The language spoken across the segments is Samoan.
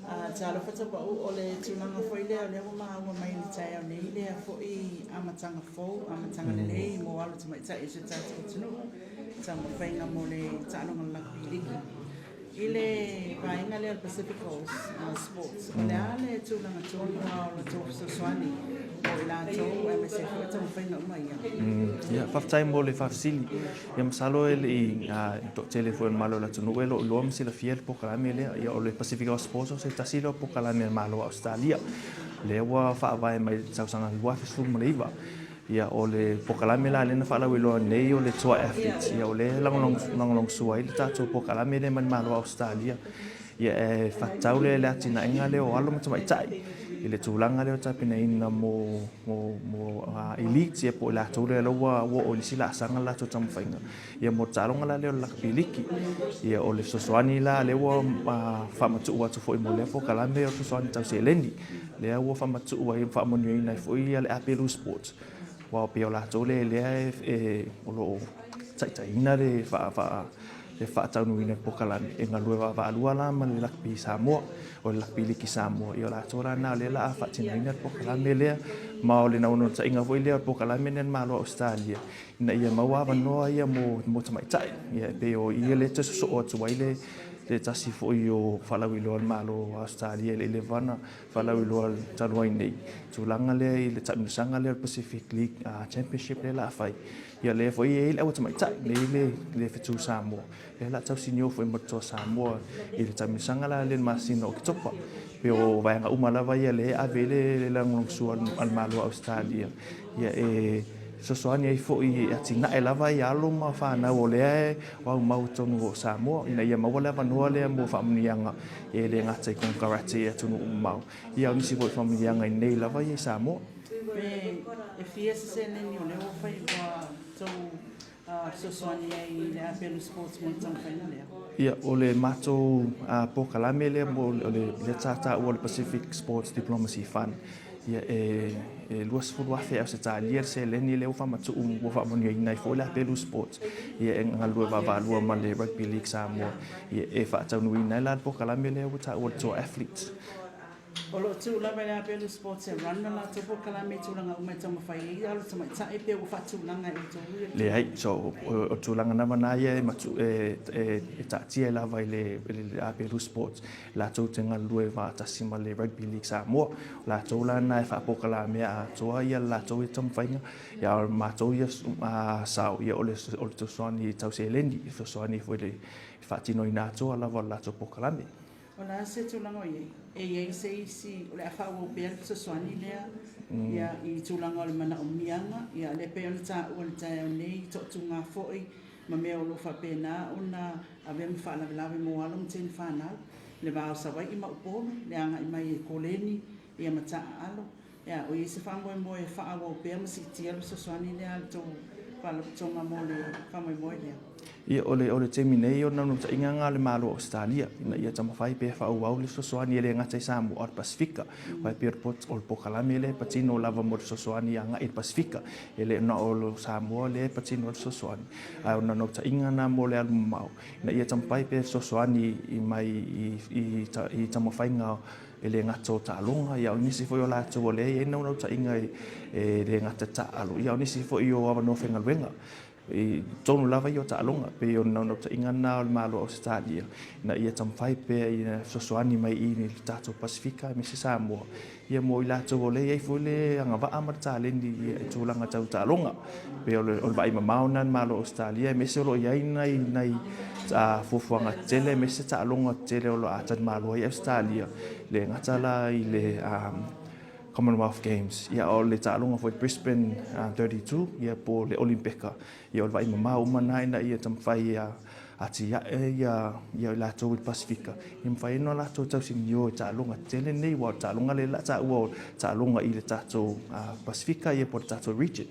Talofa Tapaau, o le tulaga foi lea o lea ua maua mai i le taeao nei lea foi amataga fou, amataga lelei mo alo tamaitai o si o tatou atunuu, taumafaiga mo le taaloga o le lakapi liki. I le vaega lea o le Pacific Coast Sports, o le a le tulaga tonu lava o la outou fesoasoani mo i latou aemaise ai foi taumafaiga uma ia? Ia, faafetai mo le faafesili. Ia masalo e le i toatele foi o le mamalu o le atunuu e le o iloa ma silafia le polokalame lea. Ia o le Pacific Coast Sports o se tasi lea o polokalame a le Malo o Ausetalia lea ua faavae mai i le tausaga 2019. Ia o le polokalame la lea na faalauiloa nei o le Toa Athletes, ia o lea e lagolagosua ai le tatou polokalame lea mai le Malo o Ausetalia. Ia e faatatau lea i le atinaega lea o alo ma tamaitai i le tulaga lea o le tapenaina mo mo mo elites ia po o i latou lea ua oo i le isi laasaga le latou taumafaiga. Ia mo le taaloga la lea o le lakapi liki, ia o le fesoasoani la lea ua faamatuu atu foi mo lea polokalame o le fesoasoani tau seleni. Lea ua faamatuu ai ma faamanuiaina ai foi le Apelu Sports aua pei o latou lea lea e o lo o taitaiina le le faataunuuina o le polokalame e galue vaavaalua la ma le Lakapi Samoa, o le Lakapi Liki Samoa. Ia o latou la lena o lea o le a faatinoina le polokalame lea, ma o le naunautaiga foi lea o le polokalame lea a le Malo o Ausetalia ina ia maua avanoa ia mo tamaitai. Ia e pei o i lea e toe sosoo atu ai le tasi foi o faalauiloa a le Malo o Ausetalia e le i leva ona faalauiloa talu ai nei, tulaga lea i le taamilosaga lea o le Pacific League Championship lea o le a fai. Ia lea foi e i ai le auatamaitai, lea e i ai le fetu Samoa, lea o le a tausinio foi ma le Toa Samoa i le taamilosaga la lea i le masina o Oketopa. Pei o vaega uma lava ia lea e ave i ai le lagolagosua a le Malo o Ausetalia, ia e fesoasoani ai foi e atinae lava ia alo ma fanau o lea e aumau i totonu o Samoa ina ia maua le avanoa lea mo faamanuiaga e le gata i konekarate i atunuu mamao, ia a o nisi foi faamanuiaga i inei lava ia i Samoa. Pe e fia se seleni o lea ua fai ua tou fesoasoani ai i le Apelu Sports mo le taumafaiga lea? Ia, o le matou polokalame lea mo o lea sa taua o le Pacific Sports Diplomacy Fund, ia e $20,000 Ausetalia le seleni lea ua faamatuu ua faamanuiaina ai foi le Apelu Sports, ia e galulue vaavaalua ma le Rugby League Samoa, ia e faataunuuina ai la le polokalame lea ua taua o le Toa Athletes. O lo o tuu lava i le Apelu Sports e run le latou polokalame i tulaga uma e taumafai ai alo tamaitai pe ua faatulaga e outou ia le Leai, so o le tulaga lava na ia e matu, e, e, e taatia ai lava i le, i le Apelu Sports latou te galulue faatasi ma le Rugby League Samoa. O latou la na e faapolokalamea atoa ia le latou ia taumafaiga, ia a o le matou ia sao, ia o le, o le fesoasoani tau seleni, e fesoasoani foi i le faatinoina atoa lava o le latou polokalame. O le a se tulaga o i ai? E i ai se isi o le a faaauau pea le fesoasoani lea ia i tulaga o le manaomiaga, ia lea pei ona taua i le taeao nei i toatuga foi ma mea o lo o faapena ona avea ma faalavelave mo alo ma teine fanau, le va o Savaii ma Upolu, le agai mai e koleni ia ma taaalo. Ia, o i ai se faamoemoe e faaauau pea ma siitia le fesoasoani lea a le tou Faalapotopotoga mo le faamoemoe lea? Ia, o le, o le taimi nei, o le naunautaiga lena a le Malo o Ausetalia, ina ia taumafai pea e faaauau le fesoasoani e le gata i Samoa, a o le Pasefika. Aua e pei o le polokalame lea e patino lava mo le fesoasoani agai i le Pasefika. E le na o Samoa lea e patino ai le fesoasoani, a o le naunautaiga lena mo le alu mamao, ina ia taumafai pea e fesoasoani mai i, i, i taumafaiga E le gata o taaloga, ia o nisi foi o latou o lea e i ai naunautaiga e le gata taaalo, ia o nisi foi o avanoa faigaluega i totonu lava ia o taaloga. E pei o le naunautaiga lena o le Malo o Ausetalia, ina ia taumafai pea ina fesoasoani mai i le tatou Pasefika aemaise Samoa, ia mo i latou o lea e i ai foi le agavaa ma le taleni i tulaga tau taaloga. E pei o le vaai mamao lena a le Malo o Ausetalia, aemaise o lo o i ai nai fuafuaga tetele aemaise taaloga tetele o lo o talimalo ai Ausetalia, e le gata la i le Commonwealth Games, ia o le taaloga foi Brisbane 32, ia po o le Olimpeka. Ia o le vaai mamao uma lena ina ia taumafai e atiae ia i latou i le Pasefika, ia mafai ai ona latou tausinio i taaloga tetele nei, aua o le taaloga lea o le a taua o taaloga i le tatou Pasefika ia po o le tatou region.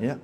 Ia.